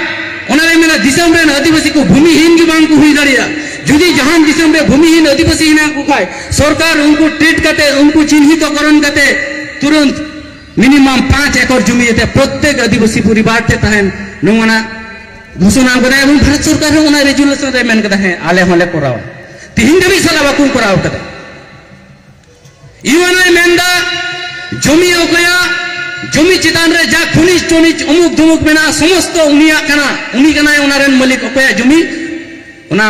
ᱚᱱᱟ ᱨᱮ ᱢᱮᱱᱟ ᱫᱤᱥᱚᱢ ᱨᱮᱱ ᱟᱹᱫᱤᱵᱟᱹᱥᱤ ᱠᱚ ᱵᱷᱩᱢᱤᱦᱤᱱ ᱜᱮ ᱵᱟᱝ ᱠᱚ ᱦᱩᱭ ᱫᱟᱲᱮᱭᱟᱜᱼᱟ᱾ ᱡᱩᱫᱤ ᱡᱟᱦᱟᱱ ᱫᱤᱥᱚᱢ ᱨᱮ ᱵᱷᱩᱢᱤᱦᱤᱱ ᱟᱹᱫᱤᱵᱟᱹᱥᱤ ᱦᱮᱱᱟᱜ ᱠᱚ ᱠᱷᱟᱡ, ᱥᱚᱨᱠᱟᱨ ᱩᱱᱠᱩ ᱴᱨᱤᱴ ᱠᱟᱛᱮ, ᱩᱱᱠᱩ ᱪᱤᱱᱦᱤᱛᱚᱠᱚᱨᱚᱱ ᱠᱟᱛᱮ ᱛᱩᱨᱟᱹᱱᱛ ᱢᱤᱱᱤᱢᱟᱢ ᱯᱟᱸᱪ ᱮᱠᱚᱨ ᱡᱩᱢᱤ ᱡᱟᱛᱮ ᱯᱨᱚᱛᱛᱮᱠ ᱟᱹᱫᱤᱵᱟᱹᱥᱤ ᱯᱚᱨᱤᱵᱟᱨ ᱴᱷᱮᱱ ᱛᱟᱦᱮᱱ, ᱱᱚᱣᱟ ᱜᱷᱳᱥᱚᱱᱟ ᱠᱟᱫᱟᱭ᱾ ᱮᱵᱚᱝ ᱵᱷᱟᱨᱚᱛ ᱥᱚᱨᱠᱟᱨ ᱦᱚᱸ ᱚᱱᱟ ᱨᱮᱡᱩᱞᱮᱥᱚᱱ ᱨᱮ ᱢᱮᱱ ᱠᱟᱫᱟ, "ᱦᱮᱸ, ᱟᱞᱮ ᱦᱚᱸᱞᱮ ᱠᱚᱨᱟᱣᱟ᱾" ᱛᱤᱦᱤᱧ ᱫᱷᱟᱹᱵᱤᱡ ᱥᱟᱞᱟ ᱵᱟᱠᱚ ᱠᱚᱨᱟᱣ ᱠᱟᱫᱟ᱾ ᱤᱭᱩ ᱮᱱ ᱳᱭ ᱢᱮᱱᱫᱟ, ᱡᱚᱢᱤ ᱚᱠᱚᱭᱟᱜ, ᱡᱚᱢᱤ ᱪᱮᱛᱟᱱ ᱨᱮ ᱡᱟ ᱠᱷᱚᱱᱤᱡᱽ ᱴᱚᱱᱤᱡᱽ ᱩᱢᱩᱠ ᱫᱩᱢᱩᱠ ᱢᱮᱱᱟᱜᱼᱟ, ᱥᱚᱢᱚᱥᱛᱚ ᱩᱱᱤᱭᱟᱜ ᱠᱟᱱᱟ, ᱩᱱᱤ ᱠᱟᱱᱟᱭ ᱚᱱᱟ ᱨᱮᱱ ᱢᱟᱹᱞᱤᱠ᱾ ᱚᱠᱚᱭᱟᱜ ᱡᱚᱢᱤ? ᱚᱱᱟ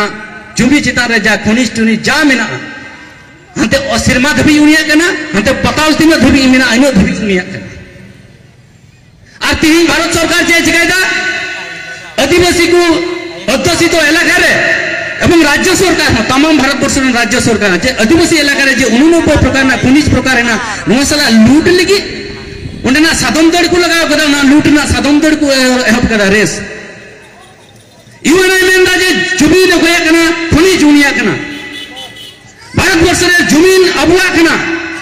ᱡᱚᱢᱤ ᱪᱮᱛᱟᱱ ᱨᱮ ᱡᱟ ᱠᱷᱚᱱᱤᱡᱽ ᱴᱚᱱᱤᱡᱽ ᱡᱟ ᱢᱮᱱᱟᱜᱼᱟ, ᱦᱟᱱᱛᱮ ᱚ-, ᱥᱮᱨᱢᱟ ᱫᱷᱟᱹᱵᱤᱡ ᱩᱱᱤᱭᱟᱜ ᱠᱟᱱᱟ, ᱦᱟᱱᱛᱮ ᱯᱟᱛᱟᱞ ᱛᱤᱱᱟᱹᱜ ᱫᱷᱟᱹᱵᱤᱡ ᱢᱮᱱᱟᱜᱼᱟ, ᱤᱱᱟᱹᱜ ᱫᱷᱟᱹᱵᱤᱡ ᱩᱱᱤᱭᱟᱜ ᱠᱟᱱᱟ᱾ ᱟᱨ ᱛᱤᱦᱤᱧ ᱵᱷᱟᱨᱚᱛ ᱥᱚᱨᱠᱟᱨ ᱪᱮᱫ ᱮ ᱪᱤᱠᱟᱹᱭᱮᱫᱟ? ᱟᱹᱫᱤᱵᱟᱹᱥᱤ ᱠᱚ ᱚᱫᱽᱫᱷᱚᱥᱤᱛᱚ ᱮᱞᱟᱠᱟ ᱨᱮ ᱮᱵᱚᱝ ᱨᱟᱡᱽᱡᱚ ᱥᱚᱨᱠᱟᱨ ᱦᱚᱸ, ᱛᱟᱢᱟᱢ ᱵᱷᱟᱨᱚᱛ ᱵᱚᱨᱥᱚ ᱨᱮᱱ ᱨᱟᱡᱽᱡᱚ ᱥᱚᱨᱠᱟᱨ ᱦᱚᱸ, ᱡᱮ ᱟᱹᱫᱤᱵᱟᱹᱥᱤ ᱮᱞᱟᱠᱟ ᱨᱮ ᱡᱮ ᱩᱱᱩᱱᱚᱵᱵᱳᱭ ᱯᱨᱚᱠᱟᱨ ᱨᱮᱱᱟᱜ ᱠᱷᱚᱱᱤᱡᱽ ᱯᱨᱚᱠᱟᱨ ᱦᱮᱱᱟᱜ, ᱱᱚᱣᱟ ᱥᱟᱞᱟᱜ ᱞᱩᱴ ᱞᱟᱹᱜᱤᱫ ᱚᱸᱰᱮᱱᱟᱜ ᱥᱟᱫᱚᱢ ᱫᱟᱹᱲ ᱠᱚ ᱞᱟᱜᱟᱣ ᱠᱟᱫᱟ, ᱚᱱᱟ ᱞᱩᱴ ᱨᱮᱱᱟᱜ ᱥᱟᱫᱚᱢ ᱫᱟᱹᱲ ᱠᱚ ᱮᱦᱚᱵ ᱠᱟᱫᱟ, ᱨᱮᱥ᱾ ᱤᱭᱩ ᱮᱱ ᱮ ᱢᱮᱱᱫᱟ ᱡᱮ ᱡᱩᱢᱤᱱ ᱚᱠᱚᱭᱟᱜ ᱠᱟᱱᱟ, ᱠᱷᱚᱱᱤᱡᱽ ᱩᱱᱤᱭᱟᱜ ᱠᱟᱱᱟ᱾ ᱵᱷᱟᱨᱚᱛ ᱵᱚᱨᱥᱚ ᱨᱮ ᱡᱩᱢᱤᱱ ᱟᱵᱚᱣᱟᱜ ᱠᱟᱱᱟ,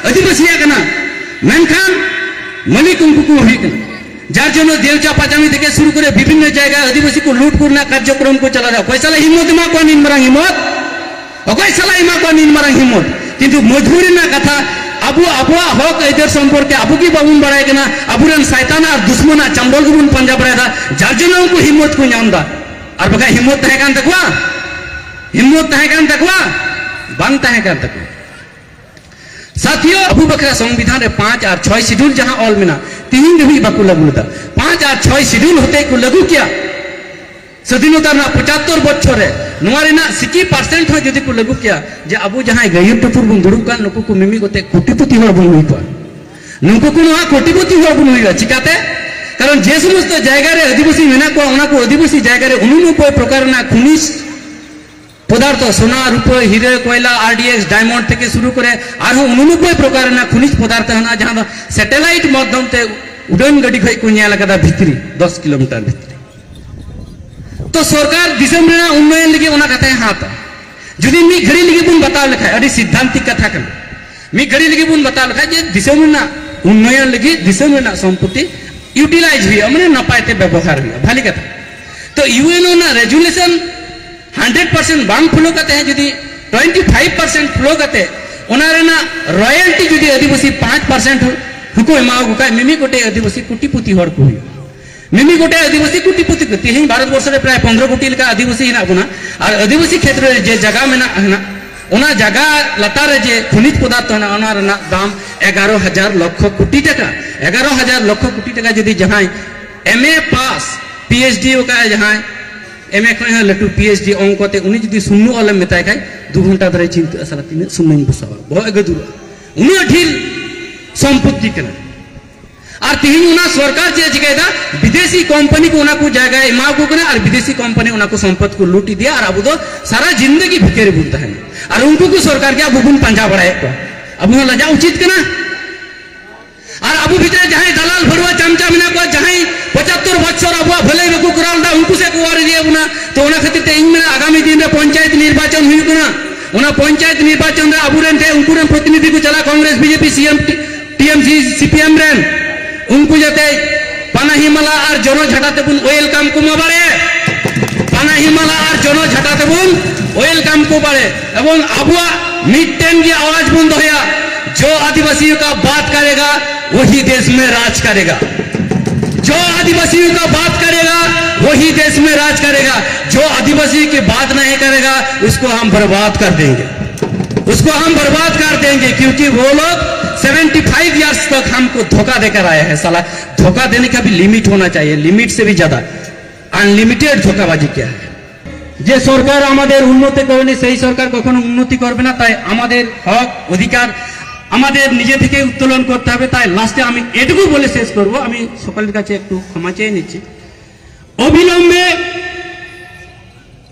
ᱟᱹᱫᱤᱵᱟᱹᱥᱤᱭᱟᱜ ᱠᱟᱱᱟ, ᱢᱮᱱᱠᱷᱟᱱ ᱢᱟᱹᱞᱤᱠ ᱩᱱᱠᱩ ᱠᱚ ᱦᱩᱭᱩᱜ ᱠᱟᱱᱟ᱾ ᱡᱟᱨ ᱡᱚᱱᱱᱚ ᱫᱮᱣᱪᱟ ᱯᱟᱪᱟᱢᱤ ᱛᱷᱮᱠᱮ ᱥᱩᱨᱩ ᱠᱚᱨᱮ ᱵᱤᱵᱷᱤᱱᱱᱚ ᱡᱟᱭᱜᱟ ᱟᱹᱫᱤᱵᱟᱹᱥᱤ ᱠᱚ ᱞᱩᱴ ᱠᱚ ᱨᱮᱱᱟᱜ ᱠᱟᱨᱡᱚᱠᱨᱚᱢ ᱠᱚ ᱪᱟᱞᱟᱣ ᱮᱫᱟ᱾ ᱚᱠᱚᱭ ᱥᱟᱞᱟᱜ ᱦᱤᱢᱢᱚᱛ ᱮᱢᱟ ᱠᱚᱣᱟ ᱱᱤᱱ ᱢᱟᱨᱟᱝ ᱦᱤᱢᱢᱚᱛ? ᱚᱠᱚᱭ ᱥᱟᱞᱟᱜ ᱮᱢᱟ ᱠᱚᱣᱟ ᱱᱤᱱ ᱢᱟᱨᱟᱝ ᱦᱤᱢᱢᱚᱛ? ᱠᱤᱱᱛᱩ ᱢᱚᱡᱽᱵᱩᱨᱤ ᱨᱮᱱᱟᱜ ᱠᱟᱛᱷᱟ, ᱟᱵᱚ ᱟᱵᱚᱣᱟᱜ ᱦᱚᱠ ᱟᱹᱭᱫᱟᱹᱨ ᱥᱚᱢᱯᱚᱨᱠᱮ ᱟᱵᱚ ᱜᱮ ᱵᱟᱵᱚᱱ ᱵᱟᱲᱟᱭ ᱠᱟᱱᱟ, ᱟᱵᱚᱨᱮᱱ ᱥᱟᱭᱛᱟᱱ ᱟᱨ ᱫᱩᱥᱢᱚᱱᱟᱜ ᱪᱟᱢᱵᱚᱞ ᱜᱮᱵᱚᱱ ᱯᱟᱸᱡᱟ ᱵᱟᱲᱟᱭᱮᱫᱟ, ᱡᱟᱨ ᱡᱚᱱᱱᱚ ᱩᱱᱠᱩ ᱦᱤᱢᱢᱚᱛ ᱠᱚ ᱧᱟᱢ ᱮᱫᱟ᱾ ᱟᱨ ᱵᱟᱠᱷᱟᱡ ᱦᱤᱢᱢᱚᱛ ᱛᱟᱦᱮᱸ ᱠᱟᱱ ᱛᱟᱠᱚᱣᱟ? ᱦᱤᱢᱢᱚᱛ ᱛᱟᱦᱮᱸ ᱠᱟᱱ ᱛᱟᱠᱚᱣᱟ? ᱵᱟᱝ ᱛᱟᱦᱮᱸ ᱠᱟᱱ ᱛᱟᱠᱚᱣᱟ᱾ ᱥᱟᱛᱷᱤᱭᱚ, ᱟᱵᱚ ᱵᱟᱠᱷᱨᱟ ᱥᱚᱝᱵᱤᱫᱷᱟᱱ ᱨᱮ ᱯᱟᱸᱪ ᱟᱨ ᱪᱷᱚᱭ ᱥᱤᱰᱩᱞ ᱡᱟᱦᱟᱸ ᱚᱞ ᱢᱮᱱᱟᱜ, ᱛᱤᱦᱤᱧ ᱫᱷᱟᱹᱵᱤᱡ ᱵᱟᱠᱚ ᱞᱟᱹᱜᱩ ᱞᱮᱫᱟ᱾ ᱯᱟᱸᱪ ᱟᱨ ᱪᱷᱚᱭ ᱥᱤᱰᱩᱞ ᱦᱚᱛᱮ ᱠᱚ ᱞᱟᱹᱜᱩ ᱠᱮᱭᱟ᱾ ᱥᱟᱹᱫᱷᱤᱱᱚᱛᱟ ᱨᱮᱱᱟᱜ ᱯᱚᱸᱪᱟᱛᱛᱚᱨ ᱵᱚᱪᱷᱚᱨ ᱨᱮ ᱱᱚᱣᱟ ᱨᱮᱱᱟᱜ ᱥᱤᱠᱤ ᱯᱟᱨᱥᱮᱱᱴ ᱦᱚᱸ ᱡᱩᱫᱤ ᱠᱚ ᱞᱟᱹᱜᱩ ᱠᱮᱭᱟ, ᱡᱮ ᱟᱵᱚ ᱡᱟᱦᱟᱸᱭ ᱜᱟᱹᱭᱩᱨ ᱴᱩᱯᱩᱨ ᱵᱚᱱ ᱫᱩᱲᱩᱵ ᱠᱟᱱ, ᱱᱩᱠᱩ ᱠᱚ ᱢᱤᱢᱤᱫ ᱜᱚᱛᱮ ᱠᱳᱴᱤᱯᱚᱛᱤ ᱦᱚᱲ ᱵᱚᱱ ᱦᱩᱭ ᱠᱚᱜᱼᱟ᱾ ᱱᱩᱠᱩ ᱠᱚ ᱱᱚᱣᱟ ᱠᱳᱴᱤᱯᱚᱛᱤ ᱦᱚᱲ ᱵᱚᱱ ᱦᱩᱭᱩᱜᱼᱟ᱾ ᱪᱤᱠᱟᱛᱮ? ᱠᱟᱨᱚᱱ ᱡᱮ ᱥᱚᱢᱚᱥᱛᱚ ᱡᱟᱭᱜᱟ ᱨᱮ ᱟᱹᱫᱤᱵᱟᱹᱥᱤ ᱢᱮᱱᱟᱜ ᱠᱚᱣᱟ, ᱚᱱᱟ ᱠᱚ ᱟᱹᱫᱤᱵᱟᱹᱥᱤ ᱡᱟᱭᱜᱟ ᱨᱮ ᱩᱱᱩᱱᱚᱵᱵᱳᱭ ᱯᱨᱚᱠᱟᱨ ᱨᱮᱱᱟᱜ ᱠᱷᱚᱱᱤᱡᱽ ᱯᱚᱫᱟᱨᱛᱷᱚ, ᱥᱳᱱᱟ, ᱨᱩᱯᱟᱹ, ᱦᱤᱨᱟᱹ, ᱠᱚᱭᱞᱟ, ᱟᱨ ᱰᱤ ᱮᱠᱥ, ᱰᱟᱭᱢᱚᱱᱰ ᱛᱷᱮᱠᱮ ᱥᱩᱨᱩ ᱠᱚᱨᱮ ᱟᱨᱦᱚᱸ ᱩᱱᱩᱱᱚᱵᱵᱳᱭ ᱯᱨᱚᱠᱟᱨ ᱨᱮᱱᱟᱜ ᱠᱷᱚᱱᱤᱡᱽ ᱯᱚᱫᱟᱨᱛᱷᱚ ᱦᱮᱱᱟᱜᱼᱟ, ᱡᱟᱦᱟᱸ ᱫᱚ ᱥᱮᱴᱮᱞᱟᱭᱤᱴ ᱢᱟᱫᱽᱫᱷᱚᱢ ᱛᱮ ᱩᱰᱟᱹᱱ ᱜᱟᱹᱰᱤ ᱠᱷᱚᱱ ᱠᱚ ᱧᱮᱞ ᱟᱠᱟᱫᱟ ᱵᱷᱤᱛᱨᱤ, ᱫᱚᱥ ᱠᱤᱞᱳᱢᱤᱴᱟᱨ ᱵᱷᱤᱛᱨᱤ᱾ ᱛᱚ ᱥᱚᱨᱠᱟᱨ ᱫᱤᱥᱚᱢ ᱨᱮᱱᱟᱜ ᱩᱱᱱᱚᱭᱚᱱ ᱞᱟᱹᱜᱤᱫ ᱚᱱᱟ ᱠᱟᱛᱷᱟᱭ ᱦᱟᱛᱟ᱾ ᱡᱩᱫᱤ ᱢᱤᱫ ᱜᱷᱟᱹᱲᱤ ᱞᱟᱹᱜᱤᱫ ᱵᱚᱱ ᱵᱟᱛᱟᱣ ᱞᱮᱠᱷᱟᱡ, ᱟᱹᱰᱤ ᱥᱤᱫᱽᱫᱷᱟᱱᱛᱤᱠ ᱠᱟᱛᱷᱟ ᱠᱟᱱᱟ, ᱢᱤᱫ ᱜᱷᱟᱹᱲᱤ ᱞᱟᱹᱜᱤᱫ ᱵᱚᱱ ᱵᱟᱛᱟᱣ ᱞᱮᱠᱷᱟᱡ ᱡᱮ ᱫᱤᱥᱚᱢ ᱨᱮᱱᱟᱜ ᱩᱱᱱᱚᱭᱚᱱ ᱞᱟᱹᱜᱤᱫ ᱫᱤᱥᱚᱢ ᱨᱮᱱᱟᱜ ᱥᱚᱢᱯᱚᱛᱤ ᱤᱭᱩᱴᱤᱞᱟᱭᱤᱡᱽ ᱦᱩᱭᱩᱜᱼᱟ, ᱢᱟᱱᱮ ᱱᱟᱯᱟᱭ ᱛᱮ ᱵᱮᱵᱚᱦᱟᱨ ᱦᱩᱭᱩᱜᱼᱟ, ᱵᱷᱟᱞᱤ ᱠᱟᱛᱷᱟ᱾ ᱛᱚ ᱤᱭᱩ ᱮᱱ ᱳ ᱨᱮᱱᱟᱜ ᱨᱮᱡᱩᱞᱮᱥᱚᱱ ᱦᱟᱱᱰᱨᱮᱰ ᱯᱟᱨᱥᱮᱱᱴ ᱵᱟᱝ ᱯᱷᱚᱞᱳ ᱠᱟᱛᱮ ᱦᱚᱸ ᱡᱩᱫᱤ ᱴᱩᱭᱮᱱᱴᱤ ᱯᱷᱟᱭᱤᱵᱷ ᱯᱟᱨᱥᱮᱱᱴ ᱯᱷᱚᱞᱳ ᱠᱟᱛᱮ ᱚᱱᱟ ᱨᱮᱱᱟᱜ ᱨᱚᱭᱮᱞᱴᱤ ᱡᱩᱫᱤ ᱟᱹᱫᱤᱵᱟᱹᱥᱤ ᱯᱟᱸᱪ ᱯᱟᱨᱥᱮᱱᱴ ᱦᱚᱸᱠᱚ ᱮᱢᱟᱣᱟᱠᱚ ᱠᱷᱟᱡ, ᱢᱤᱢᱤᱫ ᱜᱚᱴᱮᱡ ᱟᱹᱫᱤᱵᱟᱹᱥᱤ ᱠᱳᱴᱤᱯᱚᱛᱤ ᱦᱚᱲ ᱠᱚ ᱦᱩᱭᱩᱜᱼᱟ᱾ ᱢᱤᱢᱤᱫ ᱜᱚᱴᱮᱡ ᱟᱹᱫᱤᱵᱟᱹᱥᱤ ᱠᱳᱴᱤᱯᱚᱛᱤ ᱠᱚ, ᱛᱮᱦᱮᱧ ᱵᱷᱟᱨᱚᱛ ᱵᱚᱨᱥᱚ ᱨᱮ ᱯᱨᱟᱭ ᱯᱚᱱᱫᱽᱨᱚ ᱠᱳᱴᱤ ᱞᱮᱠᱟ ᱟᱹᱫᱤᱵᱟᱹᱥᱤ ᱦᱮᱱᱟᱜ ᱵᱚᱱᱟ, ᱟᱨ ᱟᱹᱫᱤᱵᱟᱹᱥᱤ ᱠᱷᱮᱛᱨᱚ ᱨᱮ ᱡᱮ ᱡᱟᱭᱜᱟ ᱢᱮᱱᱟᱜ ᱦᱮᱱᱟᱜ, ᱚᱱᱟ ᱡᱟᱭᱜᱟ ᱞᱟᱛᱟᱨ ᱨᱮ ᱡᱮ ᱠᱷᱚᱱᱤᱡᱽ ᱯᱚᱫᱟᱨᱛᱷᱚ ᱦᱮᱱᱟᱜ, ᱚᱱᱟ ᱨᱮᱱᱟᱜ ᱫᱟᱢ ᱮᱜᱟᱨᱚ ᱦᱟᱡᱟᱨ ᱞᱚᱠᱠᱷᱚ ᱠᱳᱴᱤ ᱴᱟᱠᱟ᱾ ᱮᱜᱟᱨᱚ ᱦᱟᱡᱟᱨ ᱞᱚᱠᱠᱷᱚ ᱠᱳᱴᱤ ᱴᱟᱠᱟ ᱡᱩᱫᱤ ᱡᱟᱦᱟᱸᱭ ᱮᱢ ᱮ ᱯᱟᱥ, ᱯᱤ ᱮᱭᱤᱪ ᱰᱤ ᱟᱠᱟᱫ ᱡᱟᱦᱟᱸᱭ, ᱮᱢ ᱮ ᱠᱷᱚᱱ ᱦᱚᱸ ᱞᱟᱹᱴᱩ ᱯᱤ ᱮᱭᱤᱪ ᱰᱤ ᱚᱝᱠᱚ ᱛᱮ, ᱩᱱᱤ ᱡᱩᱫᱤ ᱥᱩᱱᱱᱚ ᱚᱞᱮᱢ ᱢᱮᱛᱟᱭ ᱠᱷᱟᱡ, ᱫᱩ ᱜᱷᱚᱱᱴᱟ ᱫᱷᱚᱨᱮ ᱪᱤᱱᱛᱟᱹᱜᱼᱟ, "ᱥᱟᱞᱟ ᱛᱤᱱᱟᱹᱜ ᱥᱩᱱᱱᱚᱧ ᱵᱚᱥᱟᱣᱟ?" ᱵᱚᱦᱚᱜ ᱮ ᱜᱟᱹᱫᱩᱨᱚᱜᱼᱟ᱾ ᱩᱱᱟᱹᱜ ᱰᱷᱮᱨ ᱥᱚᱢᱯᱚᱛᱛᱤ ᱠᱟᱱᱟ᱾ ᱟᱨ ᱛᱤᱦᱤᱧ ᱚᱱᱟ ᱥᱚᱨᱠᱟᱨ ᱪᱮᱫ ᱮ ᱪᱤᱠᱟᱹᱭᱮᱫᱟ? ᱵᱤᱫᱮᱥᱤ ᱠᱳᱢᱯᱟᱱᱤ ᱠᱚ ᱚᱱᱟ ᱠᱚ ᱡᱟᱭᱜᱟᱭ ᱮᱢᱟ ᱠᱚ ᱠᱟᱱᱟ ᱟᱨ ᱵᱤᱫᱮᱥᱤ ᱠᱳᱢᱯᱟᱱᱤ ᱚᱱᱟ ᱠᱚ ᱥᱚᱢᱯᱚᱫ ᱠᱚ ᱞᱩᱴ ᱤᱫᱤᱭᱟ ᱟᱨ ᱟᱵᱚ ᱫᱚ ᱥᱟᱨᱟ ᱡᱤᱱᱫᱮᱜᱤ ᱵᱷᱤᱠᱟᱹᱨᱤ ᱵᱚᱱ ᱛᱟᱦᱮᱱᱟ᱾ ᱟᱨ ᱩᱱᱠᱩ ᱠᱚ ᱥᱚᱨᱠᱟᱨ ᱜᱮ ᱟᱵᱚ ᱵᱚᱱ ᱯᱟᱸᱡᱟ ᱵᱟᱲᱟᱭᱮᱫ ᱠᱚᱣᱟ᱾ ᱟᱵᱚ ᱦᱚᱸ ᱞᱟᱡᱟᱣ ᱩᱪᱤᱛ ᱠᱟᱱᱟ᱾ ᱟᱨ ᱟᱵᱚ ᱵᱷᱤᱛᱨᱤ ᱨᱮ ᱡᱟᱦᱟᱸᱭ ᱫᱟᱞᱟᱞ ᱵᱷᱟᱹᱲᱩᱣᱟᱹ ᱪᱟᱢᱪᱟ ᱢᱮᱱᱟᱜ ᱠᱚᱣᱟ, ᱡᱟᱦᱟᱸᱭ ᱯᱚᱸᱪᱟᱛᱛᱳᱨ ᱵᱚᱪᱷᱚᱨ ᱟᱵᱚᱣᱟᱜ ᱵᱷᱟᱹᱞᱟᱹᱭ ᱵᱟᱠᱚ ᱠᱚᱨᱟᱣ ᱞᱮᱫᱟ, ᱩᱱᱠᱩ ᱥᱮᱫ ᱠᱚ ᱚᱨ ᱤᱫᱤᱭᱮᱫ ᱵᱚᱱᱟ᱾ ᱛᱚ ᱚᱱᱟ ᱠᱷᱟᱹᱛᱤᱨ ᱛᱮ ᱤᱧ ᱢᱮᱱᱟ, ᱟᱜᱟᱢᱤ ᱫᱤᱱ ᱨᱮ ᱯᱚᱧᱪᱟᱭᱮᱛ ᱱᱤᱨᱵᱟᱪᱚᱱ ᱦᱩᱭᱩᱜ ᱠᱟᱱᱟ, ᱚᱱᱟ ᱯᱚᱧᱪᱟᱭᱮᱛ ᱱᱤᱨᱵᱟᱪᱚᱱ ᱨᱮ ᱟᱵᱚᱨᱮᱱ ᱴᱷᱮᱱ, ᱩᱱᱠᱩ ᱨᱮᱱ ᱯᱨᱚᱛᱤᱱᱤᱫᱷᱤ ᱠᱚ ᱪᱟᱞᱟᱜ, ᱠᱚᱝᱜᱨᱮᱥ, ᱵᱤᱡᱮᱯᱤ, ᱥᱤ ᱮᱢ, ᱴᱤ ᱮᱢ ᱥᱤ, ᱥᱤ ᱯᱤ ᱮᱢ ᱨᱮᱱ, ᱩᱱᱠᱩ ᱡᱟᱛᱮ ᱯᱟᱱᱟᱦᱤ ᱢᱟᱞᱟ ᱟᱨ ᱡᱚᱱᱚ ᱡᱷᱟᱴᱟ ᱛᱮᱵᱚᱱ ᱳᱭᱮᱞᱠᱟᱢ ᱠᱚ ᱢᱟ ᱵᱟᱲᱮ, ᱯᱟᱱᱟᱦᱤ ᱢᱟᱞᱟ ᱟᱨ ᱡᱚᱱᱚ ᱡᱷᱟᱴᱟ ᱛᱮᱵᱚᱱ ᱳᱭᱮᱞᱠᱟᱢ ᱠᱚ ᱵᱟᱲᱮ, ᱮᱵᱚᱝ ᱟᱵᱚᱣᱟᱜ ᱢᱤᱫᱴᱮᱱ ᱜᱮ ᱟᱣᱟᱡ ᱵᱚᱱ ᱫᱚᱦᱚᱭᱟ, ᱡᱚ ᱟᱹᱫᱤᱵᱟᱹᱥᱤ ᱠᱟ ᱵᱟᱛ ᱠᱟᱨᱮᱜᱟ, ᱣᱟᱦᱤ ᱫᱮᱥ ᱢᱮ ᱨᱟᱡᱽ ᱠᱟᱨᱮᱜᱟ᱾ ᱡᱚ ᱟᱹᱫᱤᱵᱟᱹᱥᱤ ᱠᱟ ᱵᱟᱛ ᱠᱟᱨᱮᱜᱟ, ᱣᱟᱦᱤ ᱫᱮᱥ ᱢᱮ ᱨᱟᱡᱽ ᱠᱟᱨᱮᱜᱟ᱾ ᱡᱚ ᱟᱹᱫᱤᱵᱟᱹᱥᱤ ᱠᱟ ᱵᱟᱛ ᱱᱟᱦᱤ ᱠᱟᱨᱮᱜᱟ, ᱩᱥᱠᱳ ᱦᱟᱢ ᱵᱟᱨᱵᱟᱫ ᱠᱟᱨ ᱫᱮᱝᱜᱮ, ᱩᱥᱠᱳ ᱦᱟᱢ ᱵᱟᱨᱵᱟᱫ ᱠᱟᱨ ᱫᱮᱝᱜᱮ, ᱠᱭᱩᱸᱠᱤ ᱣᱳ ᱞᱳᱜ ᱥᱮᱵᱷᱮᱱᱴᱤ ᱯᱷᱟᱭᱤᱵᱷ ᱤᱭᱟᱨᱥ ᱛᱚᱠ ᱦᱟᱢᱠᱳ ᱫᱷᱳᱠᱟ ᱫᱮᱠᱟᱨ ᱟᱭᱮ ᱦᱮ, ᱥᱟᱞᱟ ᱫᱷᱳᱠᱟ ᱫᱮᱱᱮ ᱠᱟ ᱵᱷᱤ ᱞᱤᱢᱤᱴ ᱦᱳᱱᱟ ᱪᱟᱦᱤᱭᱮ, ᱞᱤᱢᱤᱴ ᱥᱮ ᱵᱷᱤ ᱡᱟᱫᱟ। আনলিমিটেড ধোকাবাজি কিয়া হ্যায়? যে সরকার আমাদের উন্নতি করেনি, সেই সরকার কখনো উন্নতি করবে না। তাই আমাদের হক অধিকার আমাদের নিজে থেকে উত্তোলন করতে হবে। তাই লাস্টে আমি এটুকু বলে শেষ করব, আমি সকলের কাছে একটু ক্ষমা চেয়ে নিচ্ছি। অবিলম্বে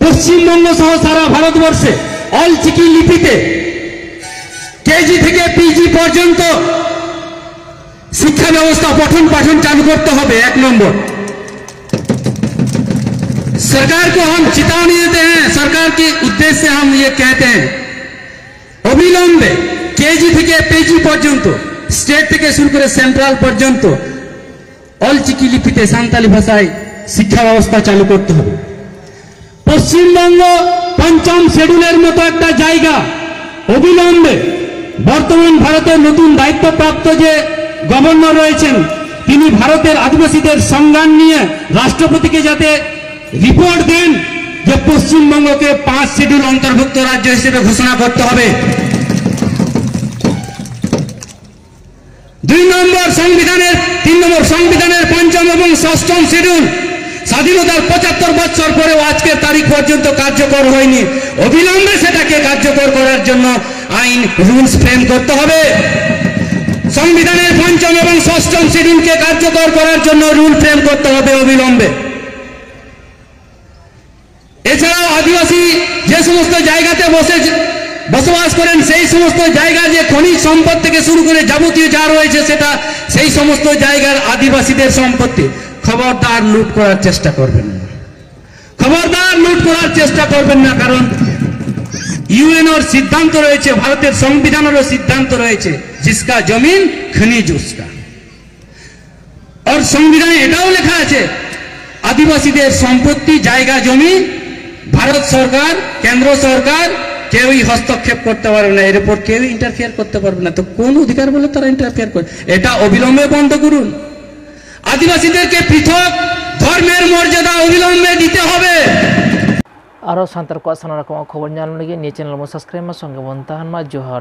পশ্চিমবঙ্গ সহ সারা ভারতবর্ষে অলচিকি লিপিতে কেজি থেকে পিজি পর্যন্ত শিক্ষা ব্যবস্থা, পঠন পাঠন চালু করতে হবে। এক নম্বর, सरकार को हम चेतावनी देते हैं, सरकार के उद्देश्य से हम ये कहते हैं, অবিলম্বে কেজি থেকে পিজি পর্যন্ত, স্টেট থেকে শুরু করে সেন্ট্রাল পর্যন্ত অলচিকি লিপিতে সান্তালি ভাষায় শিক্ষা ব্যবস্থা চালু করতে হবে। পশ্চিমবঙ্গ পঞ্চম শিডিউলের মতো একটা জায়গা, অবিলম্বে বর্তমান ভারতের নতুন দায়িত্বপ্রাপ্ত যে গভর্নর রয়েছেন, তিনি ভারতের আদিবাসীদের সংজ্ঞান নিয়ে রাষ্ট্রপতিকে যাতে রিপোর্ট দেন যে পশ্চিমবঙ্গকে পাঁচ শিডিউল অন্তর্ভুক্ত রাজ্য হিসেবে ঘোষণা করতে হবে। দুই নম্বর, সংবিধানের তিন নম্বর, সংবিধানের পঞ্চম এবং ষষ্ঠম শিডিউল স্বাধীনতার পঁচাত্তর বছর পরেও আজকের তারিখ পর্যন্ত কার্যকর হয়নি। অবিলম্বে সেটাকে কার্যকর করার জন্য আইন, রুলস ফ্রেম করতে হবে। সংবিধানের পঞ্চম এবং ষষ্ঠম শিডিউলকে কার্যকর করার জন্য রুল ফ্রেম করতে হবে অবিলম্বে। এছাড়াও আদিবাসী যে সমস্ত জায়গাতে বসে বসবাস করেন, সেই সমস্ত জায়গার যে খনিজ সম্পদ থেকে শুরু করে যাবতীয় যা রয়েছে, সেটা সেই সমস্ত জায়গার আদিবাসীদের সম্পত্তি। খবরদার লুট করার চেষ্টা করবেন না, খবরদার লুট করার চেষ্টা করবেন না, কারণ ইউএনওর সিদ্ধান্ত রয়েছে, ভারতের সংবিধানেরও সিদ্ধান্ত রয়েছে, জিসকা জমিন খনিজ উসকা। আর সংবিধানে এটাও লেখা আছে, আদিবাসীদের সম্পত্তি, জায়গা জমি ভারত সরকার, কেন্দ্র সরকার কেউই হস্তক্ষেপ করতে পারবে না, এর উপর কেউই ইন্টারফিয়ার করতে পারবে না। তো কোন অধিকার বলে তারা ইন্টারফিয়ার করে? এটা অবিলম্বে বন্ধ করুন। আদিবাসীদেরকে পৃথক ধর্মের মর্যাদা অবিলম্বে দিতে হবে। ᱟᱨᱦᱚᱸ ᱥᱟᱱᱛᱟᱲ ᱠᱚᱣᱟᱜ ᱥᱟᱱᱟᱢ ᱨᱚᱠᱚᱢᱟᱜ ᱠᱷᱚᱵᱚᱨ ᱧᱟᱢ ᱞᱟᱹᱜᱤᱫ ᱱᱤᱭᱟᱹ ᱪᱮᱱᱮᱞ ᱵᱚᱱ ᱥᱟᱵᱥᱠᱨᱟᱭᱤᱵ ᱢᱟ᱾ ᱥᱚᱸᱜᱮ ᱵᱚᱱ ᱛᱟᱦᱮᱱ ᱢᱟ᱾ ᱡᱚᱦᱟᱨ᱾